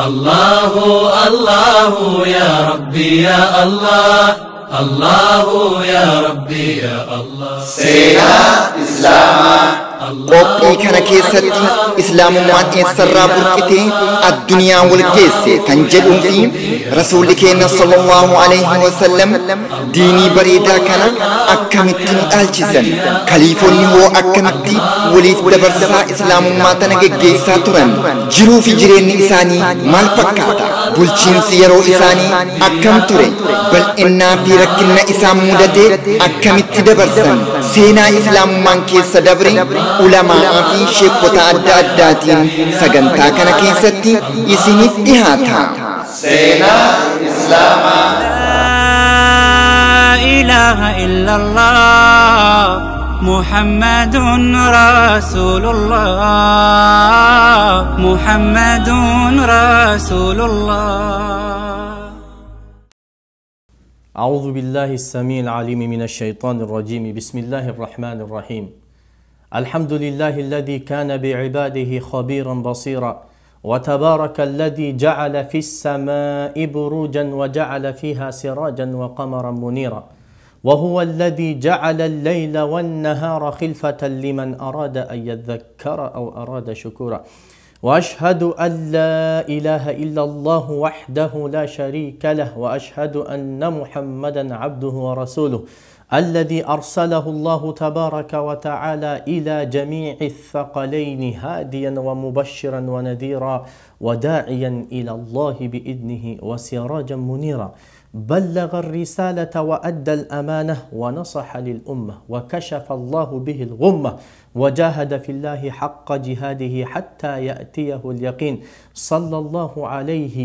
الله الله يا ربي يا الله الله يا ربي يا الله Seenaa Islaamaa. Qophii kana keessatti islaamummaan eessarraa burqitee addunyaa wal geesse kan jedhuu fi rasuulli keenya sallallahu alaihi wasallam diinii bareedaa kana akkamitti nu dhaalchisan, kaliifonni hoo akkamitti waliif dabarsaa islaamummaa tana geggeessaa turan, jiruu fi jireenyi isaanii maal fakkaata, bulchiinsi yeroo isaanii akkam ture, bal'innaa fi rakkinna isaan mudate akkamitti dabarsan, seenaa islaamummaan keessa dabre ulamaa fi sheekota adda addaatiin sagantaa kana keessatti isiniif dhihaata. Seenaa Islaamaa. لا إله إلا الله محمد رسول الله محمد رسول الله. أعوذ بالله السميع العليم من الشيطان الرجيم. بسم الله الرحمن الرحيم. الحمد لله الذي كان بعباده خبيرا بصيرا، وتبارك الذي جعل في السماء بروجا وجعل فيها سراجا وقمرا منيرا، وهو الذي جعل الليل والنهار خلفة لمن أراد أن يذكر أو أراد شكورا. وأشهد أن لا إله إلا الله وحده لا شريك له، وأشهد أن محمدا عبده ورسوله الذي أرسله الله تبارك وتعالى إلى جميع الثقلين هاديا ومبشرا ونذيرا وداعيا إلى الله بإذنه وسراجا منيرا. بلغ الرسالة وأدى الأمانة ونصح للأمة وكشف الله به الغمة وجاهد في الله حق جهاده حتى يأتيه اليقين. صلى الله عليه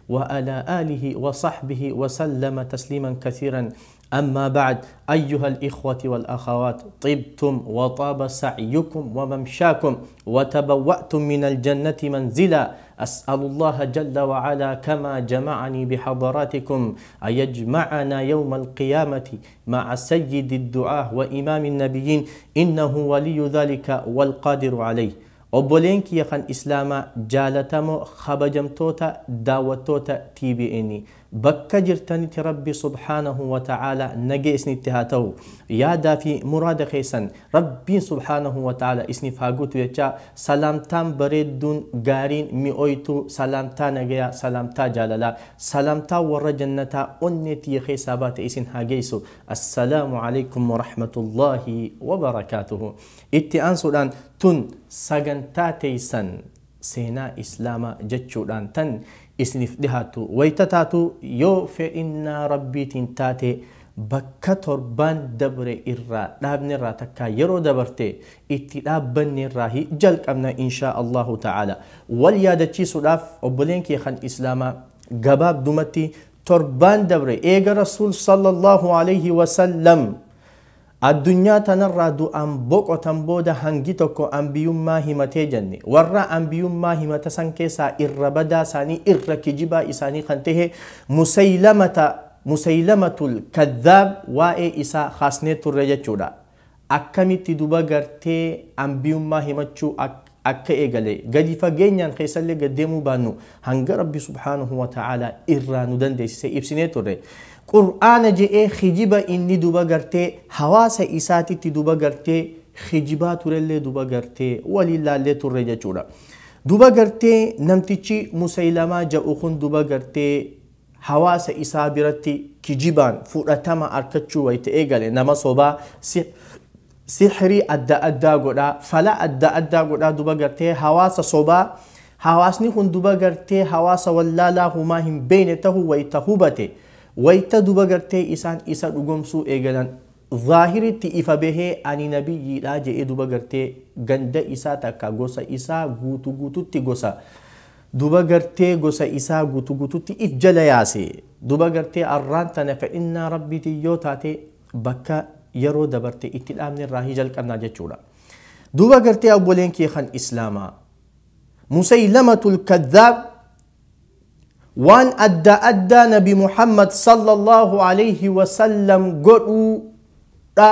وعلى آله وصحبه وسلم تسليما كثيرا. أما بعد، أيها الإخوة والأخوات، طبتم وطاب سعيكم وممشاكم وتبوأتم من الجنة منزلا. أسأل الله جل وعلا كما جمعني بحضراتكم أن يجمعنا يوم القيامة مع سيد الدعاة وإمام النبيين، إنه ولي ذلك والقادر عليه. Obboleen kiyya kan islaamaa jaalatamoo kabajamtoota daawwattoota TBN bakka jirtanitti Rabbi subhaanahu wa ta'ala nagee isinitti haa ta'u, yaadaa fi muraada keessan Rabbiin subhaanahu wa ta'ala isiniif haa guutu jechaa, salaamtaan bareedduun gaariin mi'ooytuu, salaamtaa nagayaa, salaamtaa jaalalaa, salaamtaa warra jannataa onnee tiyya keessaa baate isin haa geessu. Assalaamu alaikum wa rahmatullaahi wa barakaatuhu. Itti aansuudhaan tun sagantaa teessan seenaa islaamaa jechuudhaan tan isiniif dhihaattu wayita taatu, yoo fedhinnaa rabbiitiin taate bakka torbaan dabre irraa dhaabne irraa takkaa yeroo dabarte itti dhaabbanne irraa jalqabna inshaa Allahu ta'ala. Wal yaadachiisuudhaaf obboleen kee kan islaamaa gabaabdumatti torbaan dabre eega rasuul sallallahu alayhi wasallam addunyaa tanarraa du'aan boqotan booda hangi tokko ambiyummaa himatee jenne, warra ambiyummaa himata san keessaa irra badaa isaanii irra kijibaa isaanii kan tahe Musaylamatul Kadhaab waa'ee isaa kaasnee turre jechuudha. Akkamitti duba gartee ambiyummaa himachuu akka eegale gadi fageenyaan keessallee gad deemuu baannu hanga Rabbi subhaanahu wa ta'ala irraa nu dandeessise ibsinee turre. Qur'aana je'ee kijiba inni duba gartee hawaasa isaatitti duba gartee kijibaa turellee duba gartee waliin laallee turre jechuudha. Duba gartee namtichi Musaylamaa jedhu kun duba gartee hawaasa isaa biratti kijibaan fudhatama argachuu wayita eegale, nama sobaa sihrii adda addaa godhaa, fala adda addaa godhaa duba gartee hawaasa sobaa, hawaasni kun duba gartee hawaasa wallaalaa humaa hin beekne tahuu wayita hubate, wayita duba gartee isaan isa dhugomsuu eegalan zaahiritti ifa bahee ani nabiyyiidha je'ee duba gartee ganda isaa takka gosa isaa guutu guututti gosa duba gartee gosa isaa guutu guututti if jala yaase. Duba gartee arraan tana fedhinnaa rabbiitiin yoo taate bakka yeroo dabarte itti dhaabne irraa jalqabnaa jechuudha. Duba gartee obboleen kee kan islaamaa Musaylamatul Kadhaab waan adda addaa Nabi Muhammad sallallahu alayhi wasallam godhuudha.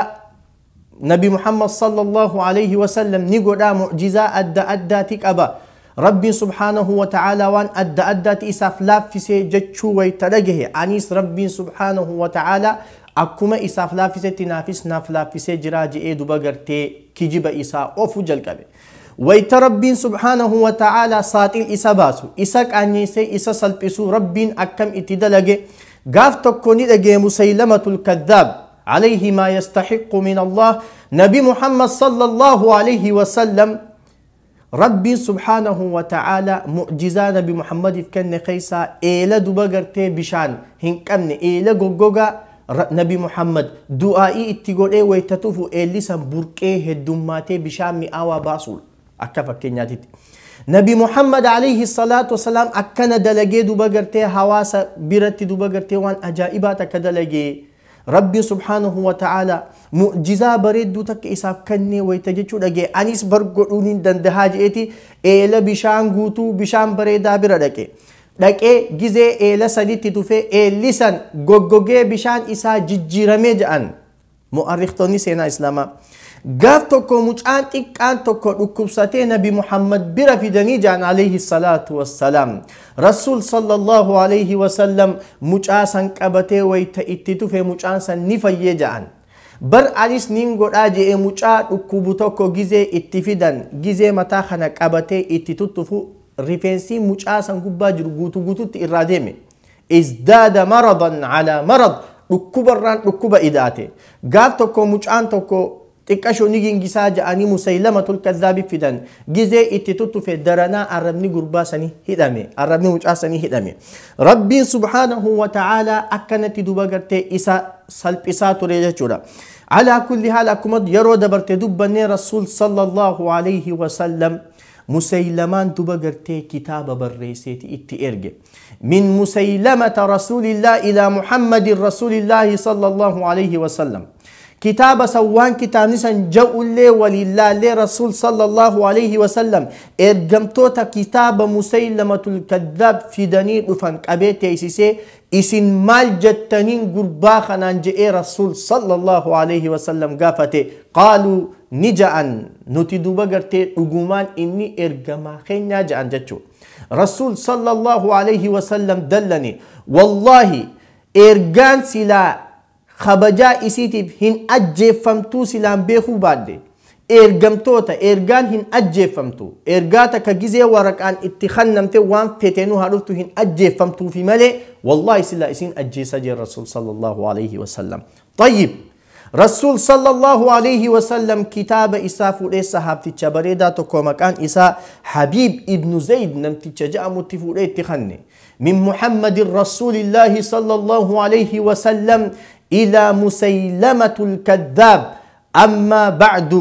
Nabi Muhammad sallallahu alayhi wasallam ni godhaa, mu'jizaa adda addaati qaba. Rabbiin subhaanahu wa ta'aalaa waan adda addaati isaaf laaffisee jechuu wayta dhagahe anis Rabbiin subhaanahu wa ta'aalaa akkuma isaaf laaffisetti naafis naaf laaffisee jiraa je'ee duba gartee kijiba isaa ofu jalqabe. Wayta Rabbiin subhaanahu wa ta'aalaa saaxil isa baasu isa qaanyeessee isa salphisu Rabbiin akkam itti dalage gaaf tokko ni dhagee Musaylamatul Kaddaab عليه ما يستحق من الله نبي محمد صلى الله عليه وسلم ربي سبحانه وتعالى معجزة نبي محمد كان قيسا إلى دبغرتي بشان هنكمن إلى غوغوغا نبي محمد دعائي اتقول إيه ويتتوفو إليسا بركيه الدماتي بشان مئاوى باسول أكفا كينياتي نبي محمد عليه الصلاة والسلام أكنا دلقي دبغرتي هواسا برتي دبغرتي وان أجائباتك دلقي ربي سبحانه وتعالى معجزة بريدو تك إساف كني ويتجچو دغه أنيس برغدونين دندها جئتي إلى بشان غوتو بشان بريدا برا دقه غزه إلى سديتي توفي إليسان غوغوغه بشان إسا ججيرمي جان مؤرختوني سينا إسلاما غاف توكو مچان تيكان توكو دكوبساتي نبي محمد برا فيدني جان عليه الصلاة والسلام رسول صلى الله عليه وسلم مچاسن قبته ويت اتتو في مچانسن نفيه جان بر عليس نين غدا جي مچا دكوبو توكو غيزه اتفيدن غيزه متا خنا قبته اتتو ريفنسي مچاسن غبا جرو غوتو غوتو ارادمه ازداد مرضا على مرض دكوبران دكوبا اداته غاف توكو مچان توكو xiqqashoo ni gingisaa ja'anii Musaylamatul Kazzaabi fidan gizee itti tuttufe daranaa arrabni gurbaa sanii hidhame arrabni mucaa sanii hidhame Rabbiin subhaanahu wa ta'aalaa akkanatti duba gartee isa salphisaa ture jechuudha. Alaa kulli haal akkuma yeroo dabarte dubbannee Rasuul sallallahu alayhi wa sallam Musaylamaan duba gartee kitaaba barreesseeti itti erge. Min Musaylamata Rasuulillah ilaa Muhammadin Rasuulillahi sallallahu alayhi wa sallam. كتاب سوان كتاب نسان جاء ولله رسول صلى الله عليه وسلم ارجمتوتا كتاب مسيلمة الكذاب في دنير فان قبيت ايسيسي اسن مال جتنين قربا خنان جاء رسول صلى الله عليه وسلم قافته قالوا نجأن نتدو بغرتي اقومان اني ارجما خينا جأن جتشو رسول صلى الله عليه وسلم دلني والله ارجان سلا خبجا إسيتيف هن أجفمتو سلام بيخو بعد إرجمتوتا إرجان هن أجفمتو إرجاتا كجزء ورقان اتخنمت وان فتنو هرفتو هن أجفمتو في ملء والله سلا إسين أجي الرسول صلى الله عليه وسلم. طيب رسول صلى الله عليه وسلم كتاب إساف ولي صحابتي تشبريدا تكومكان إسا حبيب ابن زيد نمتي تشجع متفولي تخني من محمد رسول الله صلى الله عليه وسلم إلى مسيلمة الكذاب أما بعد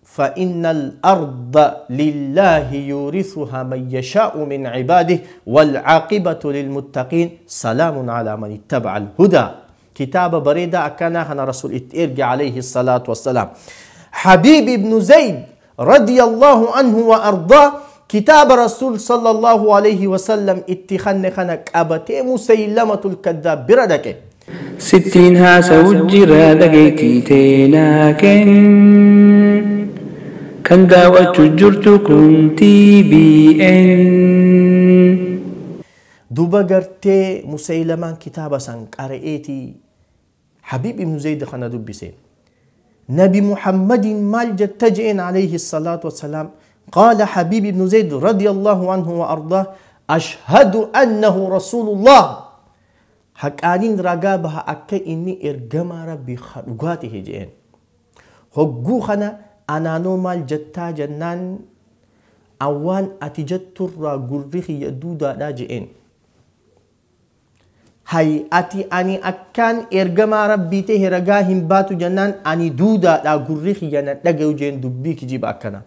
فإن الأرض لله يورثها من يشاء من عباده والعاقبة للمتقين سلام على من اتبع الهدى. كتاب بريدة أكان خنا رسول اترجع عليه الصلاة والسلام. حبيب بن زيد رضي الله عنه وأرضاه كتاب رسول صلى الله عليه وسلم اتخن خنك أبتي مسيلمة الكذاب بردك ستين هاسا وجرا دقيتي تيناكن كان داوة جرتكم تي بي ان دوبا قرتي مسيلمان كتابة سان قرئتي حبيب ابن زيد خنا دبسين نبي محمد مال جتجئن عليه الصلاة والسلام قال حبيب ابن زيد رضي الله عنه وأرضاه أشهد أنه رسول الله حقانين رقابها أكي إني إرقما ربي خلقاته جئن هقو خنا أنا نومال جتا جنان أوان أتجتر قرخي يدودا لا جئن هاي أتي أني أكان إرقما ربي ته رقاهم باتو جنان أني دودا لا قرخي جنان لقيو جين دبيك جيب أكنا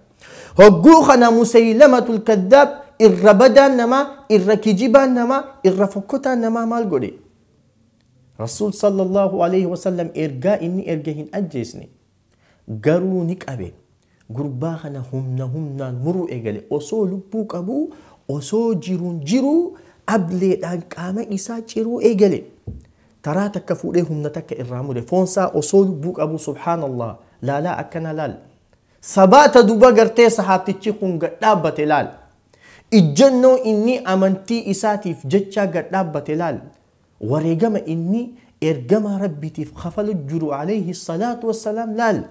هقو خنا مسيلمة الكذاب الربدان نما الركجبان نما الرفكتان نما مال قولي رسول صلى الله عليه وسلم إرجاء إني إرجاهن أجيسني قرونك أبي قرباخنا همنا همنا مرو إجلي أصول بوك أبو أصول جيرون جيرو أبلي دان كام إسا جيرو إجلي ترى تكفوله همنا تك إرامو فونسا أصول بوك أبو سبحان الله لا لا أكنا لال سبات دوبا قرتي صحابتي تشيخون قدابة لال Ijjannoo inni amantii isaatiif jecha gad dhaabbate laal. Wareegama inni ergama rabbiitiif kafalu jiru alayhi salaatu wassalaam laal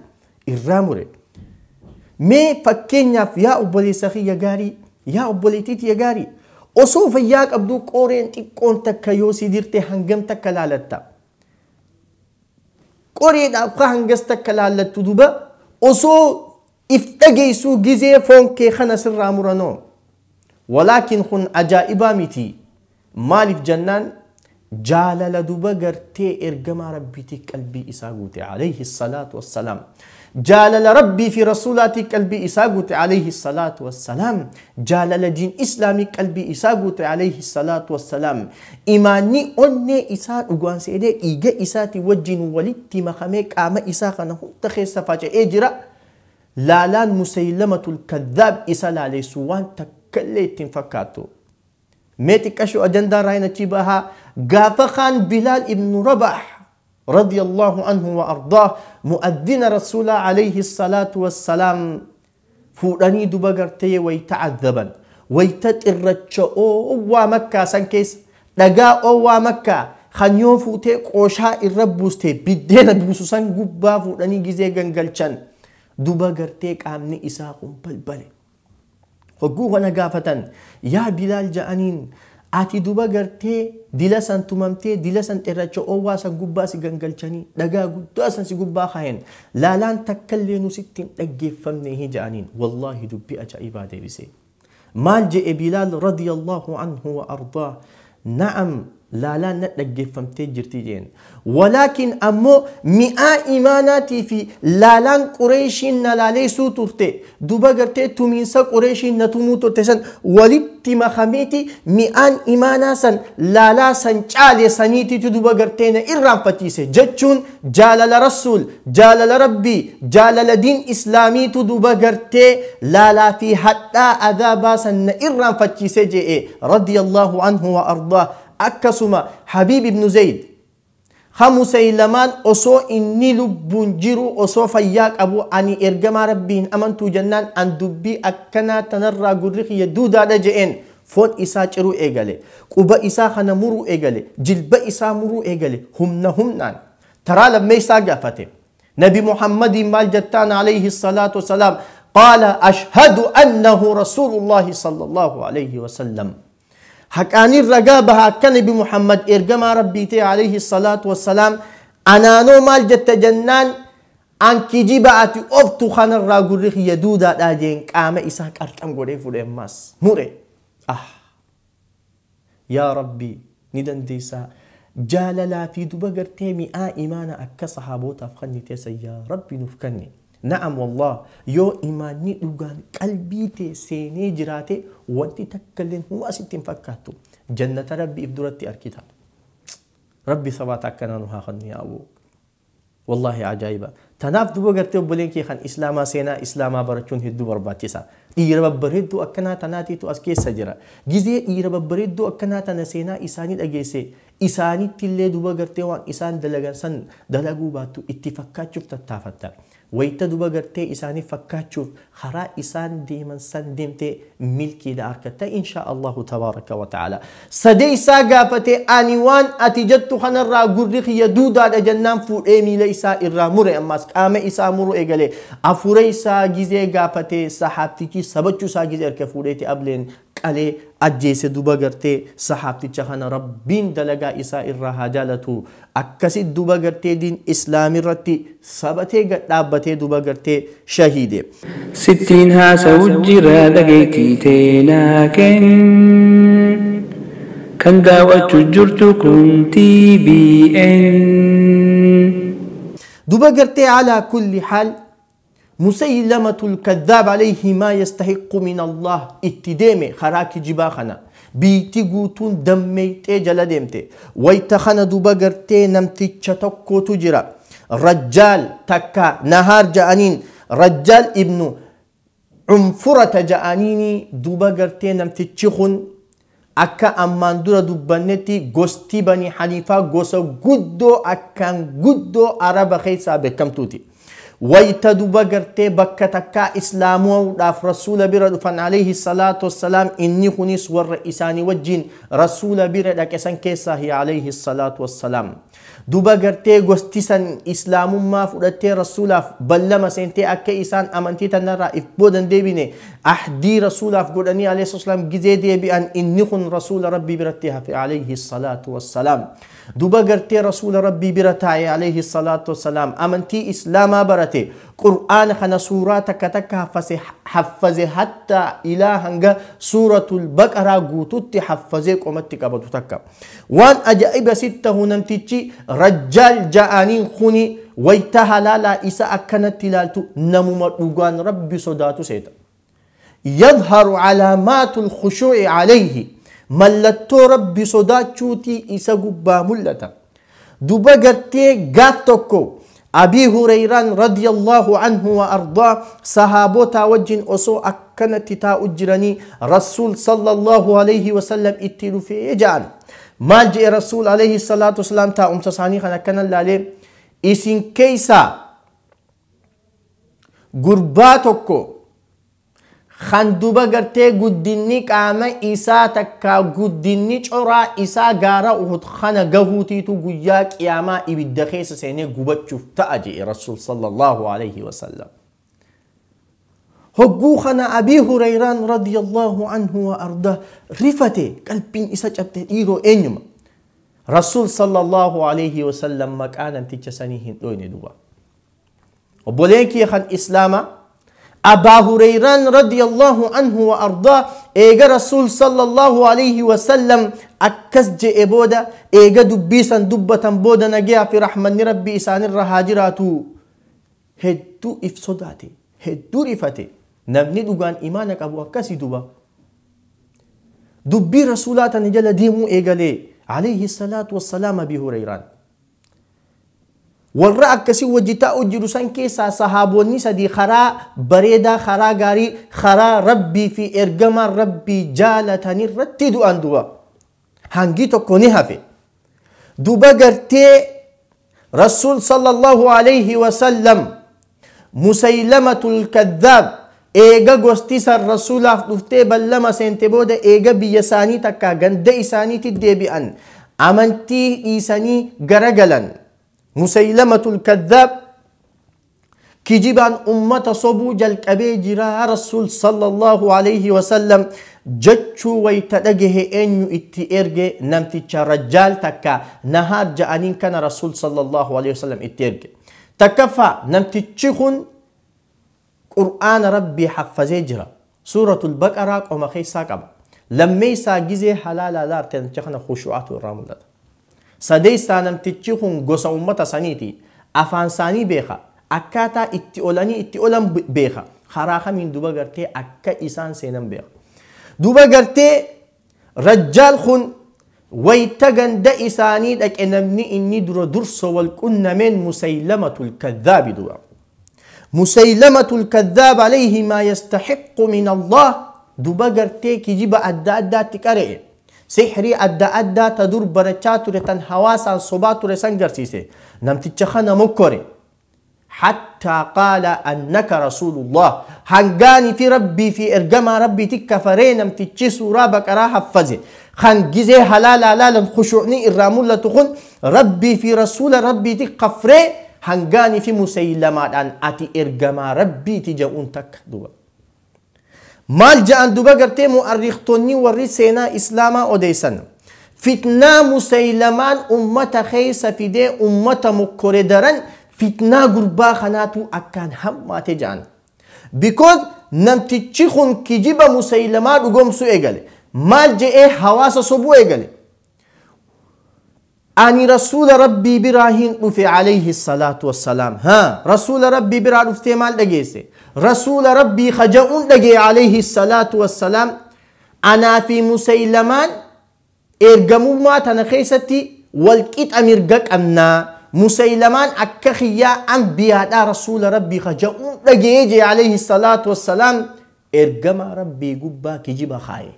irraa mure. Mee fakkeenyaaf yaa obboleessa kiyya gaarii, yaa obboleettii tiyya gaarii, osoo fayyaa qabduu qoreen xiqqoon takka yoo si dirte hangam takka laalatta. Qoreedhaaf ka hangas takka laallattu duba osoo if dhageessuu gizee foon kee kana sirraa muranoo. Walaakin kun ajaa'ibaa miti. Maaliif jennaan jaalala duba gartee ergamaa rabbiitii qalbii isaa guute alayhi salaatu wassalaam. Jaalala rabbii fi rasuulaatii qalbii isaa guute alayhi salaatu wassalaam. Jaalala diin islaamii qalbii isaa guute alayhi salaatu wassalaam. Imaanni onnee isaa dhugaan seenee dhiiga isaatii wajjin walitti makamee qaama isaa kana hunda keessa faca'ee jira. Laalaan Musaylamatul Kadhaab isa laaleessu waan takkallee ittiin fakkaattu. Mee xiqqashuu ajandaa raayina achi bahaa gaafa kaan Bilaal ibnu Rabaah رضي الله عنه وأرضاه مؤذن رسول عليه الصلاة والسلام فوراني دبغرتي ويتعذبا ويتترچ أو مكة سنكيس دغا أو مكة خنيو فوتي قوشا الربوستي بدينا بوسوسان غبا فوراني غيزي غنغلچن دبغرتي قامني إساقم بلبل وقوه نغافتن يا بلال جانين ati duba gartee dila san tumamtee dila san xirracha oowwaa san gubbaa si gangalchanii dhagaa guddaa san si gubbaa kaayan laalaan takkallee nu sitti hin dhaggeeffamne hin ja'aniin wallaahi dubbii ajaa'ibaa deebise. Maal je'e Bilaal radiyallahu anhu wa ardaa na'am laalaan na dhaggeeffamtee jirti jeen. Walaakin ammoo mi'aa imaanaatii fi laalaan Qureeshiin na laaleessuu turte duba gartee tumiinsa Qureeshiin na tumuu turte san walitti makameeti mi'aan imaanaa san laalaa san caale saniititu duba gartee na irraanfachiise jechuun jaalala rasuul jaalala rabbii jaalala diin islaamiitu duba gartee laalaa fi hadhaa adaabaa san na irraanfachiise je'e radiyallahu anhu wa ardaa. Akkasuma Habiib ibnu Zayd Musaylamaan osoo inni lubbuun jiru osoo fayyaa qabu ani ergamaa rabbiin amantuu jennaan an dubbii akkanaa tanarraa gurri kiyya duudaadha je'een foon isaa ciruu eegale quba isaa kana muruu eegale jilba isaa muruu eegale humna humnaan taraa lammeessaa gaafate Nabi Muhammadiin maal jettaan alayhi salaatu wasalaam qaala ashhadu annahu rasuulullahi sallallahu alayhi wasallam. Haqaanii ragaa baha akka Nabi Muhammad ergamaa rabbiitee alayhi salaatu wassalaam anaanoo maal jetta jennaan an kijiba ati oftu kanarraa gurri kiyya duudaadhaa jeen qaama isaa qarxam godhee fudhe ammaas mure. Ah yaa Rabbi ni dandeessaa jaalalaa fi duba gartee mi'aa imaana akka sahaabotaaf kennite san yaa Rabbi nuuf kenni. Na'am wallah yoo imaanni dhugaan qalbii tee seenee jiraate wanti takkalleen humaa sitti hin fakkaattu jannata rabbiif duratti arkita. Rabbi sabaata akkanaa nu haa kennu yaa aboo. Wallaahi ajaa'iba. Tanaaf duba gartee obboleen kee kan islaamaa seenaa islaamaa barachuun hedduu barbaachisa. Dhiira babbareedduu akkanaa tanaatiitu as keessa jira. Gizee dhiira babbareedduu akkanaa tana seenaa isaanii dhageesse isaanitti illee duba gartee waan isaan dalagan san dalaguu baattu itti fakkaachuuf tattaafatta. Wayita duba gartee isaanii fakkaachuuf karaa isaan deeman san deemtee milkiidha argatta insha Allahu tabaaraka wa ta'ala. Sadee isaa gaafate ani waan ati jettu kanarraa gurri kiyya duudaadha jennaan fuudhee miila isaa irraa mure ammas qaama isaa muru eegale afuura isaa gizee gaafate sahaabtichi sabachuu isaa gizee harka fuudheeti ableen qalee ajjeese duba gartee sahaabticha kana rabbiin dalagaa isaa irraa haa jaalatu akkasit duba gartee diin islaamirratti sabatee gad dhaabbatee duba gartee shahiide. Sittiin haasa'u jira dhageettii teenaa kenn kan daawwachuu jirtu kun TBN. Duba gartee alaa kulli haal مسيلمة الكذاب عليه ما يستحق من الله اتدامي خراك جباخنا بيتي قوتون دمي تيجل ديمتي ويتخنا دوبا قرتي نمتي تشتكو تجرى رجال تكا نهار جانين رجال ابن عنفرة جانيني دوبا قرتي نمتي تشخن akka ammaan dura dubbannetti gosti Bani Haniifaa gosa guddoo akkaan guddoo Araba keessaa beekamtuuti. Wayta duba gartee bakka takkaa islaamuudhaaf rasuula bira dhufan alayhi salaatu wassalaam, inni kunis warra isaanii wajjin rasuula bira dhaqe san keessaa hi alayhi salaatu wassalaam. Duba gartee gosti san islaamummaa fudhattee rasuulaaf ballama seentee akka isaan amantii tanarraa if boodan deebine ahdii rasuulaaf godhanii alayhi salaam gizee deebi'an, inni kun rasuula rabbii biratti hafe alayhi salaatu wassalaam. Duba gartee rasuula rabbii bira taa'e alayhi salaatu wassalaam, amantii islaamaa barate, qur'aana kana suuraa takka takka haffaze hatta ilaa hanga suuratul baqaraa guututti haffazee qomatti qabatu takka. Waan ajaa'iba sittahu namtichi rajjaal ja'aniin kuni wayta halaalaa isa akkanatti ilaaltu namuma dhugaan rabbi sodaatu seeta. Yadharu calaamaatul khushuu'i calayhi, mallattoo rabbi sodaachuutii isa gubbaa mul'ata. Duba gartee gaaf tokko Abii Hureyraan radiyallahu anhu wa ardaa sahaabota wajjin osoo akkanatti taa'u jiranii rasuul sallallahu alayhi wasallam itti dhufee ja'an. Maal je'e rasuul alayhi salaatu wasalaam taa'umsa isaanii kan akkana laalee, isin keeysaa gurbaa tokko kan duba gartee guddinni qaama isaa takka guddinni coraa isaa gaara Uhud kana gahuutiitu guyyaa qiyaamaa ibidda keessa seenee gubachuuf ta'a je'e rasuul sallallahu alayhi wasallam. Hogguu kana Abii Hureyraan radiyallahu anhu wa arda rifate, qalbiin isa cabte, dhiiroo eenyuma. Rasuul sallallahu alayhi wasallam maqaa namticha sanii hin dhoyne duba. Obboleen kiyya kan islaamaa Abaa Hureyraan radiyallahu anhu wa ardaa eega rasuul sallallahu alayhi wasallam akkas je'e booda, eega dubbii san dubbatan booda, nagayaa fi rahmanni rabbii isaanirra haa jiraatu, hedduu if sodaate, hedduu rifate. Namni dhugaan imaana qabu akkasii duba. Dubbii rasuulaa tana jala deemuu eegalee alayhi salaatu wassalaam Abii Hureyraan. Warra akkasii wajji taa'u jiru san keessaa sahaabonni sadii karaa bareedaa, karaa gaarii, karaa rabbii fi ergamaan rabbii jaalatan irratti du'an duba. Hangi tokko ni hafe. Duba gartee rasuul sallallahu alayhi wasallam Musaylamatul Kadhaab eega gosti san rasuulaaf dhuftee ballama seente booda, eega biyya isaanii takka ganda isaaniitti deebi'an amantii dhiisanii garagalan. Musaylamatul Kadhaab kijibaan ummata sobuu jalqabee jira rasuul sallallahu alayhi wasallam jechuu wayta dhagahe eenyu itti erge? Namticha rajjaal takka nahaar ja'aniin kana rasuul sallallahu alayhi wasallam itti erge. Takkaffaa, namtichi kun qur'aana rabbii haffazee jira, suuratul baqaraa qoma keessaa qaba. Lammeeysaa, gizee halaalaa laarte namticha kana khushu'aatu irraa mul'ata. Sadeessaa, namtichi kun gosa ummata saniiti, afaan isaanii beeka, akkaataa itti olanii itti olan beeka, karaa kamiin duba gartee akka isaan seenan beeka. Duba gartee rajjaal kun wayta ganda isaanii dhaqe, namni inni dura dursa wal qunnameen Musaylamatul Kadhaabi dura. Musaylamatul Kadhaab alayhi maa yastaxiqqu min Allah, duba gartee kijiba adda addaatti qare'e, sixrii adda addaa ta dur barachaa ture tan hawaasaan sobaa ture san garsiise, namticha kana mokkore, hattaa qaala annaka rasuulullah, hangaani fi rabbii fi ergamaa rabbiiti kafaree. Namtichi suuraa baqaraa haffaze kan gizee halaalaa laalan khushuucni irraa mul'atu kun rabbii fi rasuula rabbiiti kafree, hangaani fi Musaylamaadhaan ati ergamaa rabbiiti jedhuun takka duba. Maal ja'an duba gartee mu'arriktonni warri seenaa islaamaa odeessan? Fitnaa Musaylamaan ummata keessa fidee ummata mokkore daran fitnaa gurbaa kanaatu akkaan hammaate ja'an. Because namtichi kun kijiba Musaylamaa dhugomsuu eegale. Maal je'ee hawaasa sobuu eegale? Ani rasuula rabbii biraa hin dhufe alayhi salaatu wassalaam. Haa, rasuula rabbii biraa dhuftee maal dhageesse? Rasuula rabbii kaja'uun dhagee alayhi salaatu wassalaam, anaa fi Musaylamaan ergamummaa tana keessatti walqixa mirga qabnaa. Musaylamaan akka kiyyaa anbiyaadhaa rasuula rabbii kaja'uun dhagee jee alayhi salaatu wassalaam, ergamaa rabbii gubbaa kijiba kaaye.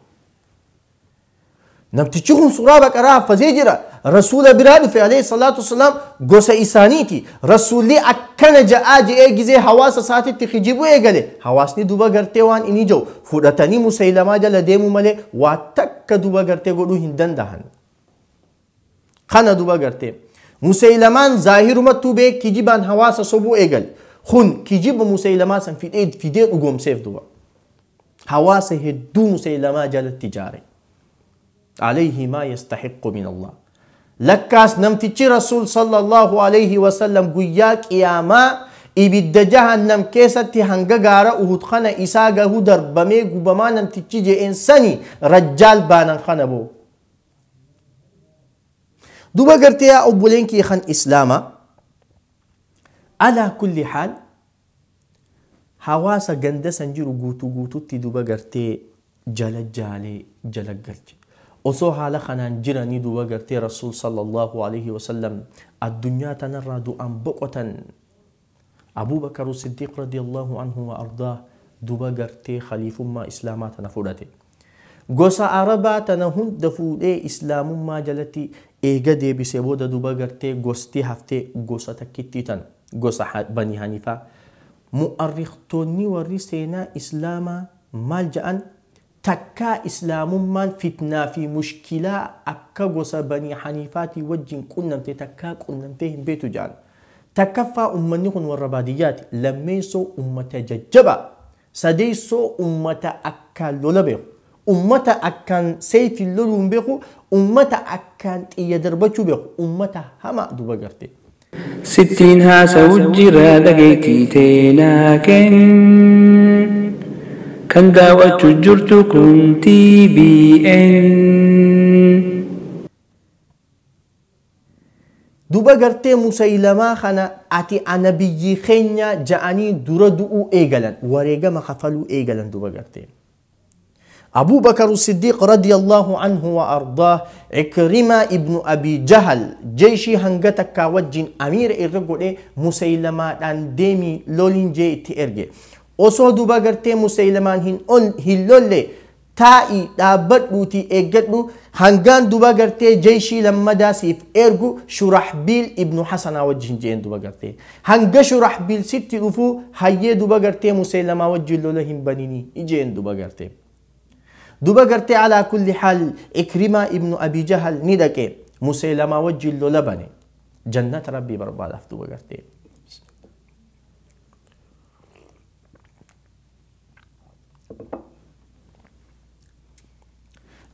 Namtichi kun suuraa baqaraa haffazee jira. Rasuula biraa dhufe alayhi salaatu wasalaam gosa isaaniiti. Rasuulli akkana ja'aa je'ee gizee hawaasa isaatitti kijibuu eegale. Hawaasni duba gartee waan inni jiru fudhatanii Musaylamaa jala deemuu malee waa takka duba gartee godhuu hin danda'an. Kana duba gartee. Musaylamaan zaahirumattuu bee kijibaan hawaasa sobuu eegale. Kun kijiba Musaylamaa san fidee dhugoomseef duba. Hawaasa hedduu Musaylamaa jalatti ijaare. عليه ما يستحق من الله. لكاس نمتشي رسول صلى الله عليه وسلم قياك يا ما إبد جهنم كيستي هنگا أهد خنا إساقه دربمي قبما نمتشي جي إنساني رجال بانا خنبو. دوبا قرتي يا أبولينكي خن إسلاما. على كل حال حواسا قندسا جيرو قوتو قوتو تي دوبا قرتي جل جالي جل قلتي. Osoo haala kanaan jiranii duuba gartee Rasuul sallallahu alaihi wasallam addunyaa tanarraa du'aan boqotan. Abuu Bakar Siddiiq radiyallahu anhu wa ardaa duuba gartee khaliifummaa Islaamaa tana fudhate. Gosa Arabaa tana hunda fuudhee Islaamummaa jalatti eega deebisee booda duuba gartee gosti haftee gosa takkittii tan gosa Bani Haniifaa. Mu'arrikhtoonni warri seenaa Islaamaa maal ja'an? Takkaa Islaamummaan fitnaa fi mushkilaa akka gosa Bani Haniifaatii wajjin qunnamte takkaa qunnamtee hin beektu jedhan. Takkaffaa uummanni kun warra baadiyyaati. Lammeessoo uummata jajjabaa. Sadeessoo uummata akkaan lola beeku. Uummata akkaan seefiin loluu hin beeku. Uummata akkaan xiyya darbachuu beeku. Uummata hamaa duuba gartee. Sittiin haasa'u jira dhageettii teenaa kenn. Kan daawwachuu jirtu kun TBN. Duuba gartee Musaylamaa kana ati ana biyyi keenya ja'anii dura du'uu eegalan wareegama kafaluu eegalan duuba gartee. Abuu Bakar Siddiiq radiyallahu anhu wa ardaah Ikrima ibnu Abi Jahal jeeshii hanga takkaa wajjin amiira irra godhee Musaylamaadhaan deemii loliin jee itti erge. Osoo duuba gartee Musaylamaan hin lolle taa'ii dhaabbadhuutii eeggadhu hangaan duuba gartee jeeshii lammadaa siif ergu Shurahbiil ibnu Hasanaa wajjin jeen duuba gartee. Hanga Shurahbiil sitti dhufuu hayyee duuba gartee Musaylamaa wajjin lola hin baninii jeen duuba gartee. Duuba gartee alaa kulli haal Ikrimaa ibnu Abi Jahal ni dhaqe Musaylamaa wajjin lola bane. Jannata Rabbii barbaadaaf duuba gartee.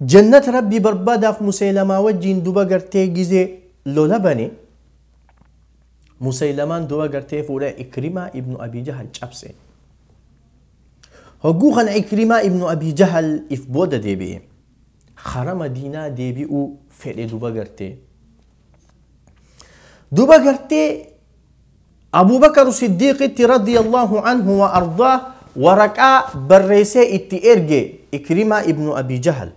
Jannata Rabbii barbaadaaf Musaylamaa wajjin duuba gartee gizee lola bane. Musaylamaan duuba gartee fuudhee Ikrimaa ibnu Abi Jahal cabse. Hogguu kana Ikrimaa ibnu Abi Jahal if booda deebi'e. Kara Madiinaa deebi'uu fedhe duuba gartee. Duuba gartee Abuu Bakar Siddiiqitti radiyallahu anhu wa ardaah waraqaa barreessee itti erge Ikrimaa ibnu Abi Jahal.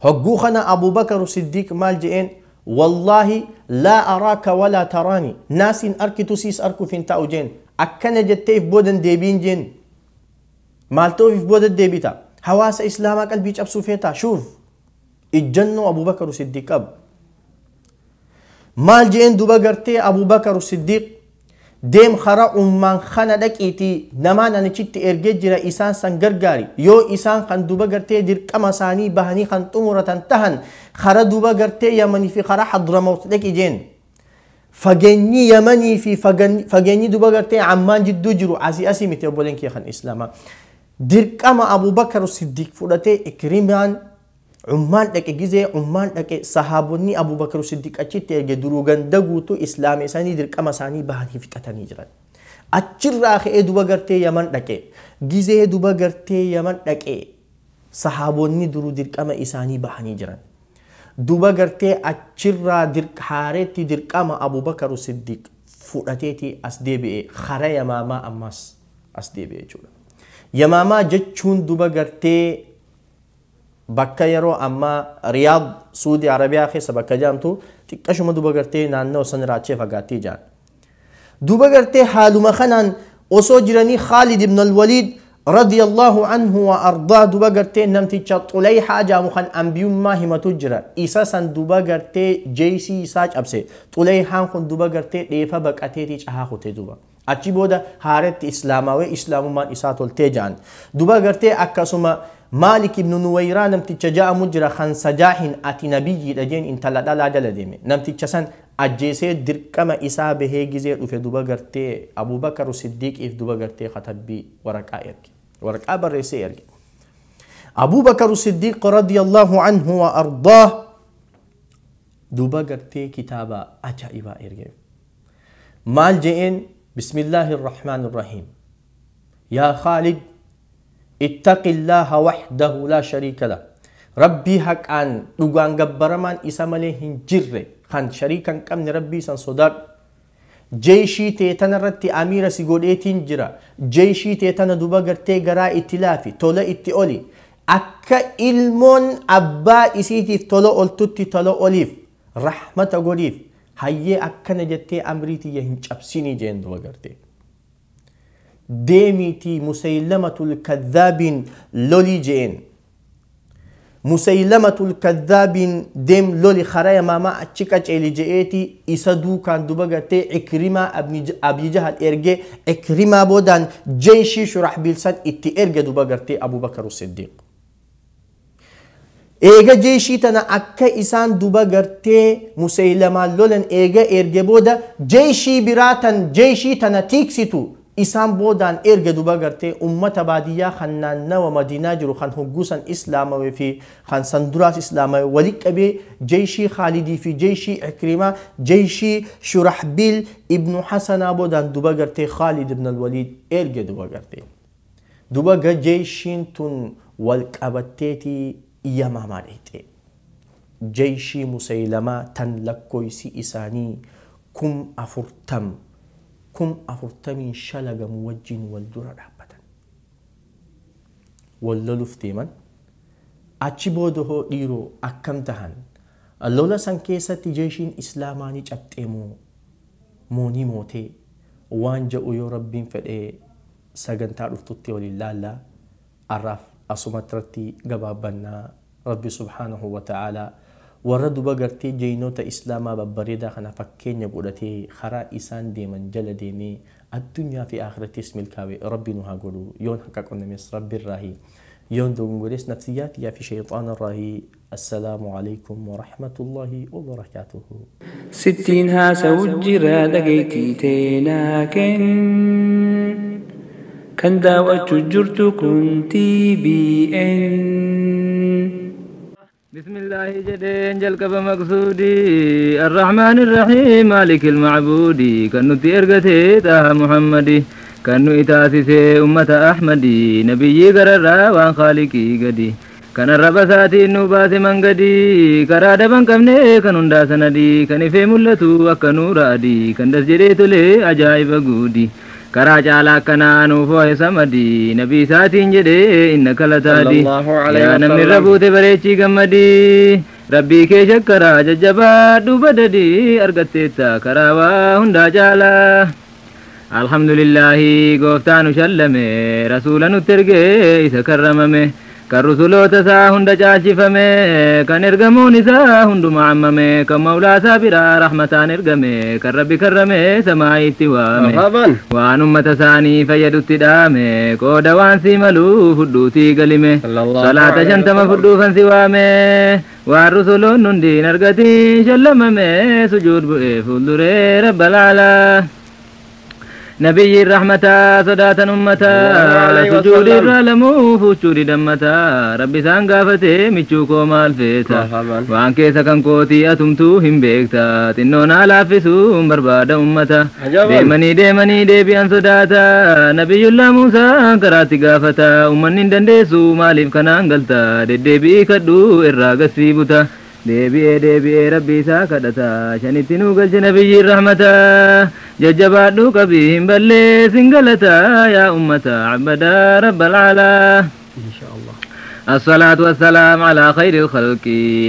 Hogguu kana Abuu Bakar Siddiiq maal je'een? Wallaahi laa araaka walaa taraani. Naasiin arkitu siis arkuuf hin taa'u jeen. Akkana jettee if boodan deebiin jeen. Maaltoof if booda deebita? Hawaasa Islaamaa qalbii cabsuu feetaa? Shuuf ijjannoo Abuu Bakar Siddiiq qabu. Maal je'een duuba gartee Abuu Bakar Siddiiq deem karaa ummaan kana dhaqiitii namaan anichitti ergee jira isaan san gargaari. Yoo isaan kan duuba gartee dirqama isaanii bahanii kan xumuratan tahan karaa duuba gartee Yamanii fi karaa Hadramawt dhaqi jeen. Fageenyi Yamanii fi fageenyi duuba gartee Ammaan jidduu jiru asii asii miti obboleen kee kan Islaamaa. Dirqama Abuu Bakar Siddiiq fudhatee Ikrimaan Ummaan dhaqe gizee ummaan dhaqe sahaabonni Abuu Bakar Siddiiq achitti erge duruu ganda guutuu Islaama isaanii dirqama isaanii bahanii fixatanii jiran. Achirraa ka'ee duuba gartee Yaman dhaqe. Gizee duuba gartee Yaman dhaqe sahaabonni duruu dirqama isaanii bahanii jiran. Duuba gartee achirraa haareetti dirqama Abuu Bakar Siddiiq fudhateeti as deebi'e kara Yamaamaa ammas as deebi'e jechuudha. Yamaamaa jechuun duuba gartee bakka yeroo ammaa Riyaad Suudii Arabiyaa keessa bakka jedhamtu xiqqashuma duuba gartee naannoo san irraa achee fagaattee jiran. Duuba gartee haaluma kanaan osoo jiranii Khaalid ibn al-Waliid رضي الله عنه وأرضاه دوبا قرتي نمتيجا طليحة جامو خان أنبيوم ما هما تجرى إساسا دوبا قرتي جيسي ساج أبسي طليحة خن دوبا قرتي ليفا بك أتيتي أهاخو تدوبا achi booda haaretti islaamawee islaamummaan isaa toltee ja'an duba gartee akkasuma Maalik ibn Nuwayraa namticha ja'amu jira kan sajaahin ati nabiyyiidha jeen intala dhalaa jala deeme namticha san ajjeesee dirqama isaa bahee gizee dhufe duba gartee Abubakar Siddiiqiif duba gartee katabbii waraqaa erge waraqaa barreessee erge Abubakar Siddiiq radiyallahu anhu wa ardaah duba gartee kitaaba ajaa'ibaa erge maal je'een بسم الله الرحمن الرحيم يا خالد اتق الله وحده لا شريك له ربي حق أن لغان غبرمان إسماله هنجر خان شريكا كم ربي سن صدر جيشي تيتن رتي أمير سيقول تنجرا جيشي تيتن دوبا غرتي غرا اتلافي تولا اتئولي أكا إلمون أبا إسيتي تولا أولتوتي تولا أوليف رحمة غوليف hayyee akkana jettee amriitii hin cabsinii jeen duba gartee deemiitii musaylamatul kadhaabiin lolii jeen musaylamatul kadhaabiin deem loli karaa yamaamaa achi qaceeli je'eeti isa duukaan duba gartee ikrimaa abii jahal ergee ikrimaa boodaan jeeshii shuraxbiil san itti erge duba gartee abubakar siddiiq eega jeeshii tana akka isaan duba gartee musaylamaan lolan eega erge booda jeeshii biraa tan jeeshii tana tiiksitu isaan boodaan erge duba gartee ummata baadiyyaa kan naannawa madiinaa jiru kan hoggusan islaamawee fi kan san duraas islaamawee wali qabee jeeshii khaalidii fi jeeshii ikrimaa jeeshii shuraxbiil ibnu hasanaa boodaan duba gartee khaalid ibn alwaliid erge duba gartee duba jeeshiin tun wal qabatteetii yamaamaa dheexee jeeshii musaylamaa tan lakkoysi isaanii 40,000 40,000 shalagamu wajjin wal dura dhaabbatan wal loluuf deeman achi booda hoo dhiiroo akkam tahan lola san keessatti jeeshiin islaamaa ni cabxee moo moonii mootee waan je'u yoo rabbiin fedhee sagantaa dhuftutti waliin laallaa arraaf asuma irratti gabaabbannaa rabbi subhaanahu wa ta'aalaa warra duba gartee jeynoota islaamaa babbareedaa kana fakkeenya godhatee karaa isaan deeman jala deemee addunyaa fi akhirattis milkaa'e rabbi nu haa godhu yoon haqa qonnames rabbi irraahi yoon dogongores nafsiyyaatiyaa fi shayxaana irraahi assalaamu alaykum warahmatullaahi wabarakaatuhu. Sittiin haasawu jira dhageettii teenaa kenn kan daawwachuu jirtu kun TBN. بسم الله جدين جلقب مقصودي الرحمن الرحيم مالك المعبود كنو تيرغتي تاه محمدي كنو إتاسيسي أمة أحمدي نبي قرر وان خالقي قدي كان الربساتي النوبات من قدي كراد بن كمني كنون دا سندي كان في ملتو وكنو رادي كان دسجريتو لي عجائب قودي karaa caalaa akkanaa nuuf ho'e samadii nabii isaatiin jedhee innaka lataadii yaa namni irra buute bareechii gammadii rabbii kee shakkaraa jajjabaadhu badadii argatteetta karaa waa hundaa caalaa alhamdulillaahi gooftaa nu shallame rasuula nutti ergee isa karramame kan rusuloota isaa hunda caalchifame kan ergamuun isaa hunduma ammame kan mawlaa isaa biraa rahmataan ergame kan rabbi karrame samaayitti waame waan ummata isaanii fayyadutti dhaame qooda waan sii maluu fudhuutii galime salaata 50 fudhuufan si waame waan rusuloon hundiin argatiin shallamame sujuud bu'ee fuulduree rabbal aalaa نبي الرحمة صداة أمتا سجود الرالمو فوشود دمتا ربي سانقافته ميشوكو مالفيتا وان كيسا كان كوتي أتمتو هم بيكتا تنونا لافسو برباد أمتا ديمني ديمني ديبي أن صداتا نبي الله موسى كراتي قافتا أمنين دندسو مالف كان قلتا ديبي كدو إراغ سيبتا deebi'ee deebi'ee rabbii isaa kadhata shanitti nu galche nabiyyiin rahmata jajjabaadhu qabii hin balleessin galata yaa ummata abbadaa rabbal aalaa. الصلاة والسلام على خير الخلق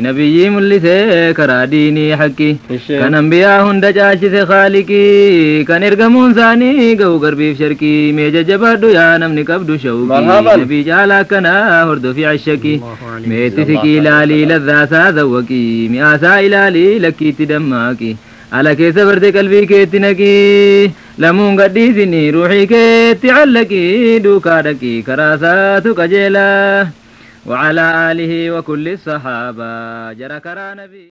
نبي ملسي كرا ديني حقي كان أنبياء هند جاشس خالقي كان إرقمون ثاني قو قربي في شركي ميجا جبادو يا نمني قبدو شوقي نبي جالا كنا هردو في عشكي ميتسكي لالي لذا ساذوكي مئاسا إلالي لكي تدماكي على كيس برد قلبي كيتنكي لمون قديسني روحي كيتعلكي دوكا دكي كراسات كجيلا وعلى آله وكل الصحابة جرى كرا نبي.